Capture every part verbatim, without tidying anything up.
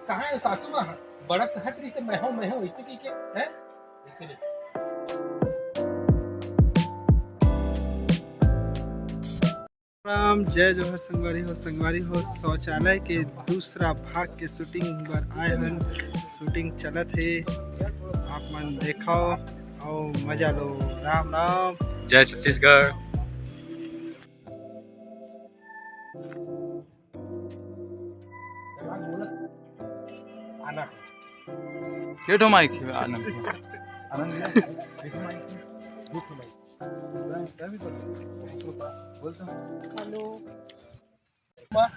कहाँ है सासू माँ? बड़ा कहत रही से मैं हूँ, मैं हूँ, ऐसे की क्या है? ऐसे नहीं। राम, जय जोहार संगवारी हो। संगवारी हो, शौचालय के दूसरा भाग के शूटिंग बर आए हन। शूटिंग चलत हे, आप मन देखव अउ मजा लो। राम राम। जय छत्तीसगढ़। आना। ये तो माइक है, आनंद। आनंद, ये तो माइक है। हेलो। माँ,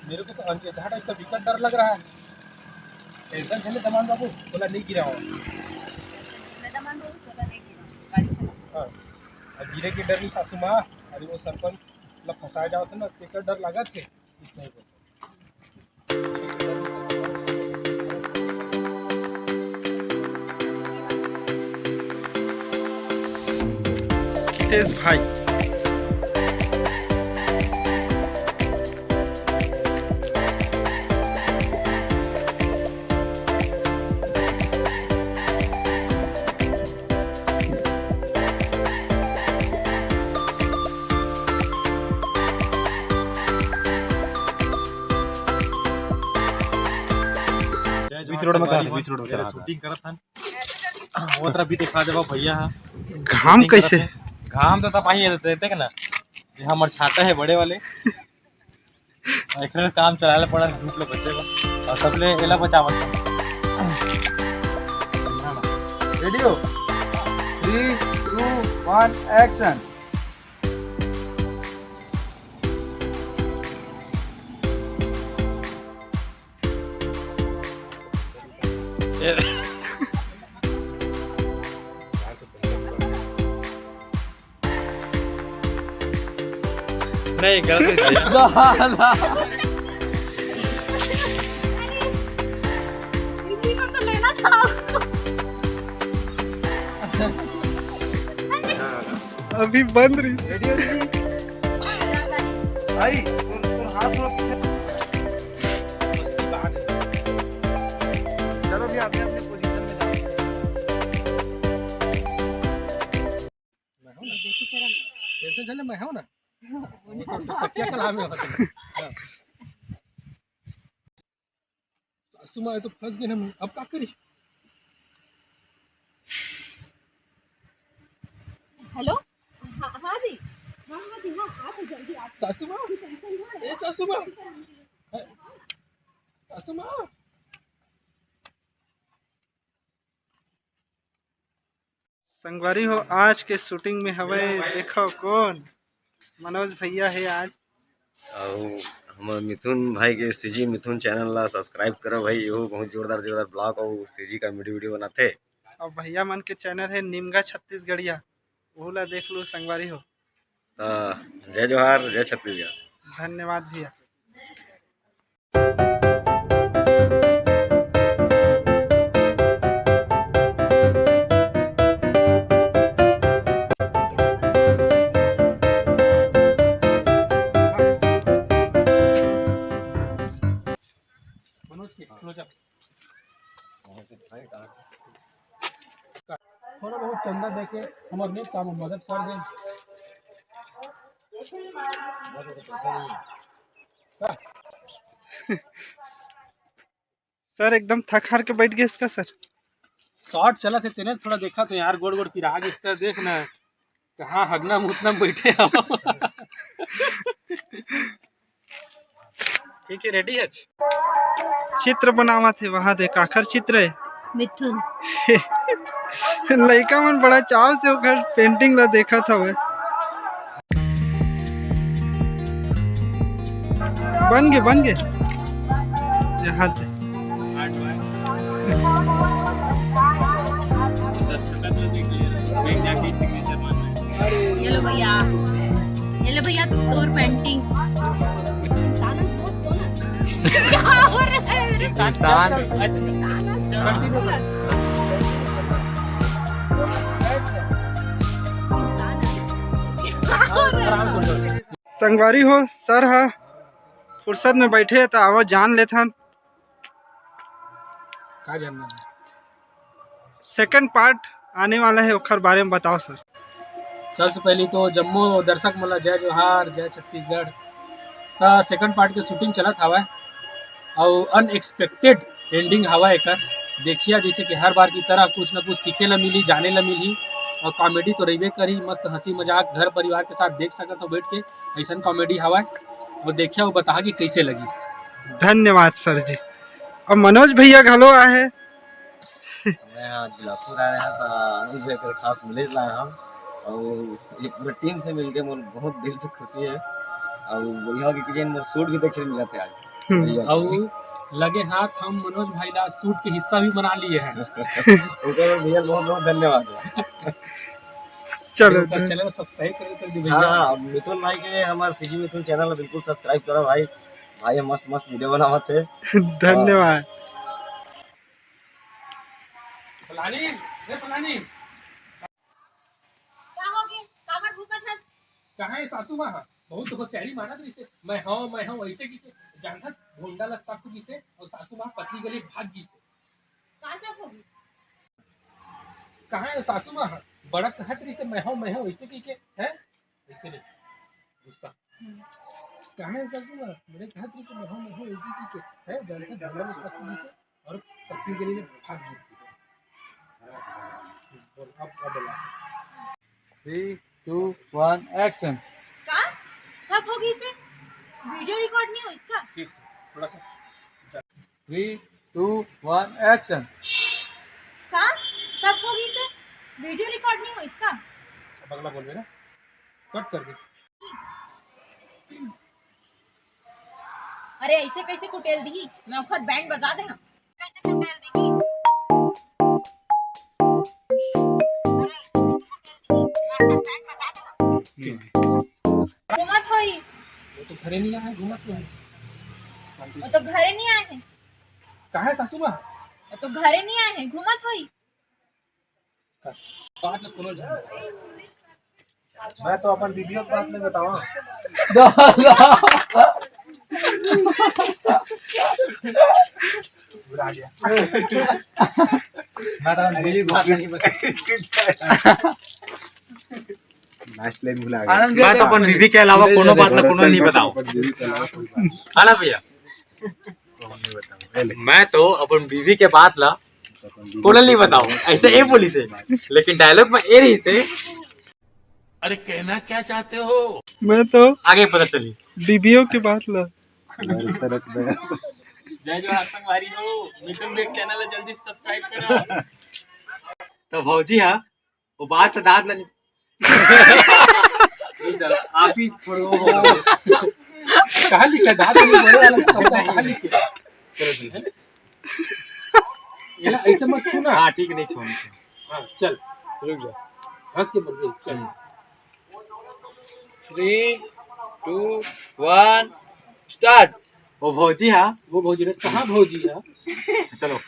मेरे को तो अंधेरा टाइप का बिकट डर लग रहा है। टेंशन झेले दमान बाबू, बोला नहीं गिरा हो। मैं दमान बाबू, बोला नहीं गिरा, गाड़ी चला। हाँ। और गिरे के डर नहीं सासू माँ, अरे वो सरपंच मतलब फंसाए जाओ थे ना, तेकर डर लगा थे। कुछ नहीं बोलते। तेज भाई। बीच रोड में कहा था, बीच रोड में कहा था। शूटिंग करत हन। वो तरफ भी दिखा देबो भैया। घाम कैसे? घाम तो तब आई देते ना, ये हमर छाता है बड़े वाले। एकरे काम चलाले पड़ा, धूप ले बचे को। और सबले एला बचावत। रेडी हो? Three, two, one, action। नहीं, गलत नहीं था। इसी को तो लेना था। अभी बंद रही। रेडी हो जी? भाई, तुम, तुम हाथ में चलो भी, आपने अपने पोजीशन में जाओ। मैं हूं ना। देखी चरण। टेंशन झेले, मैं हूं ना। वो तो क्या कलाम है होता है। सासू माँ, ये तो फंस गए हम, अब का करी? हेलो, हाँ, हाँ जी, हाँ, हाँ जी, हाँ, आ तो जल्दी आ। सासू माँ, टेंशन ना ले। ए सासू माँ, सासू माँ। संगवारी हो, आज के शूटिंग में हवय, देखो कौन, मनोज भैया है आज। अउ हमर मिथुन भाई के सीजी मिथुन चैनल ला सब्सक्राइब करो भाई, यो बहुत जोरदार जोरदार ब्लॉग अउ सीजी कॉमेडी वीडियो बनाथे। अउ भैया मन के चैनल है निमगा छत्तीसगढ़िया, ओहू ला देख लो संगवारी हो। त जय जोहार, जय छत्तीसगढ़। धन्यवाद भैया। मनोज के क्लोजअप। थोड़ा बहुत चंदा देके हमर नेक काम में मदद कर दे। सर एकदम थक हार के बैठ गए इसका सर। शॉट चला थे तेने थोड़ा देखा तो यार, गोड़ गोड़ पिरा गिस त देख ना, कहाँ हगना मुतना बैठे हम। ठीक है, रेडी है। चित्र बनावत हे, वहाँ दे काखर चित्र है। मिथुन। लइका मन बड़ा चाव से ओकर पेंटिंग ला देखत हवे। बन गे, बन गे। यहाँ से। ये लो भैया, ये लो भैया, तोर पेंटिंग। इंसान है, दोस्त हो ना? क्या हो रहा है? इंसान। इंसान है। संगवारी हो, सर हा फुर्सत में बैठे हे, त आवो जान लेथन। का जानना है? सेकंड पार्ट आने वाला है, ओखर बारे में बताओ सर। सबसे पहली तो जम्मो दर्शक मन ला जय जोहार, जय छत्तीसगढ़। त सेकंड पार्ट के शूटिंग चलत हवय अउ अनएक्सपेक्टेड एंडिंग हवय एकर। देखिया, जैसे कि हर बार की तरह कुछ ना कुछ सीखे ला मिली, जाने ला मिली, और कॉमेडी तो रहिबे करी, मस्त हंसी मजाक घर परिवार के साथ देख सकत हो बैठ के, ऐसन कॉमेडी हवय। और देखिया, वो बताहा कि कैसे लगिस। धन्यवाद सर जी। अब मनोज भैया घलो आए हैं। मैं आज बिलासपुर आए हैं तो आनंद लेकर खास मिले लाए हम, और ये पूरे टीम से मिलके मोर बहुत दिल से खुशी है। और यहाँ के किचन में शूट भी देखे मिला थे आज। हम्म। भैया। और लगे हाथ हम मनोज भाई ला शूट के हिस्सा भी बना लिए हैं। ओकर भैया बहुत बहुत धन्यवाद है। चलो, ओकर धन- चैनल सब्सक्राइब कर कर दी हाँ भैया। हाँ, मिथुन भाई के, हमारे सीजी मिथुन चैनल बिल्कुल सब्सक्राइब करो भाई। भाई मस्त मस्त वीडियो बनावत है। धन्यवाद। फलानी, ए फलानी। का हो गे? काबर भूकत हस? कहाँ है सासू माँ? बहुत होशियारी मानत रहिसे, मैं हव, मैं हव, ऐसे कि के जानथस, भोंडा ला शक हो गिसे और सासू माँ पतली गली भाग गिसे। का शक हो गिस? कहाँ है सासू माँ? बड़ा कहत रहिसे, मैं हव, मैं हव, ऐसे कि के, हैं? ऐसे नहीं, गुस्सा। हम्म। कहाँ है सासू माँ? बड़े कहत रहिसे, मैं हव, मैं हव, ऐसे कि के, हैं? जानथस, भोंडा ला शक हो गिसे। और पत्नी के लिए भाग गई थी। बोल, अब, अब बोला। Three, two, one, action। का? शक हो गिसे? वीडियो रिकॉर्ड नहीं हो इसका? ठीक से, थोड़ा सा। Three, two, one, action। का? शक हो गिसे? वीडियो रिकॉर्ड नहीं हो इसका? अब अगला बोल मेरा। कट कर दे। अरे, ऐसे कैसे कुटेल दी? मैं ओखर बैंड बजा दे हम। घूमत होई। वो तो घरे नहीं आए, घूमत तो है। वो तो घरे नहीं आए हैं। कहाँ है सासू माँ? वो तो घरे नहीं आए हैं, घूमत होई। बात में कोनो झगड़ा। मैं तो अपन वीडियो के बात में बताऊँ। बुला गया। मैं तो अपन बीवी के बात नहीं बता। लास्ट लाइन भुला गया। आनंद मैं तो अपन बीवी के अलावा कोनो बात ला कोनो नहीं बताऊँ। है ना भैया? मैं तो अपन बीवी के बात ला कोनो नहीं बताऊँ, ऐसे ए बोलिसे। लेकिन डायलॉग में ए रहिसे। अरे कहना क्या चाहते हो? मैं तो आगे पता चली। बीबीओ के बात ला। जय जोहार संगवारी हो, मिथुन बेग चैनल ला जल्दी सब्सक्राइब करो। तो भौजी हा, वो बात तो दांत ला नहीं। आप ही पढ़ो। कहाँ लिखा? दांत नहीं, बड़े वाला तो कहाँ लिखा? चलो ठीक है। ये ना, ऐसे मत छू ना। हाँ, ठीक है, नहीं छूऊंगा। हाँ, चल, रुक जा। हंस के बोल दे, चल। Three, two, one, start। वो भौजी हा। वो भौजी रे, कहाँ भौजी हा? चलो।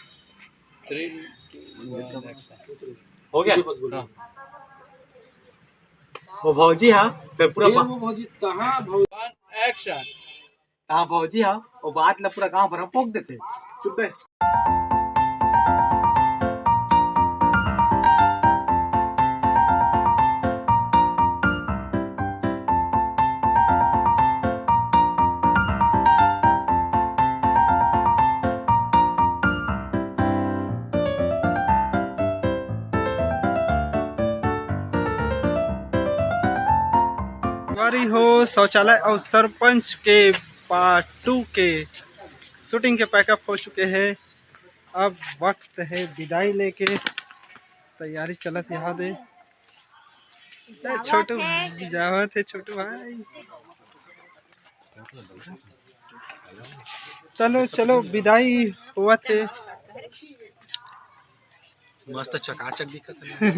Three, two, one, action। हो गया? बस बोलो। हाँ। वो भौजी हा, फिर पूरा ये बा- वो भौजी, कहाँ भौजी? One, action। कहाँ भौजी हा, वो बात ला पूरा गांव भर में पोक देथे। चुप बे। संगवारी हो, शौचालय अउ सरपंच के पार्ट टू के शूटिंग के पैकअप हो चुके हे। अब वक्त हे विदाई लेके, तैयारी चलत हे। ए, छोटू जावत हे। जावत हे छोटू भाई। चलो, चलो, विदाई होवत हे। मस्त चकाचक दिखत हे।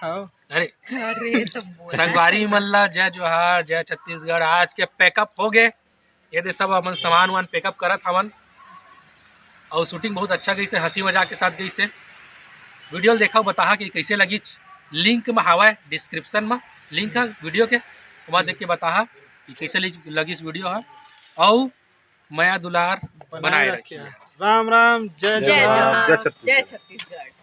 हाँ। अरे, अरे, तो बोला। संगवारी मन ला जय जोहार, जय छत्तीसगढ़। आज के पैकअप हो गे। ये दे सब अपन सामान वामान पैकअप करत हवन। अउ शूटिंग बहुत अच्छा गइसे, हंसी मजाक के साथ गइसे। वीडियो ल देखा, बताहा कि कइसे लगिस। लिंक म हावय, डिस्क्रिप्शन म लिंक ह वीडियो के, ओमा देख के बताहा कि कइसे लगिस वीडियो ह। अउ मया दुलार बनाए बनाए रखिए। रखिए। राम राम, जय जय जोहार। जोहार, जय छत्तीसगढ़। जय छत्तीसगढ़।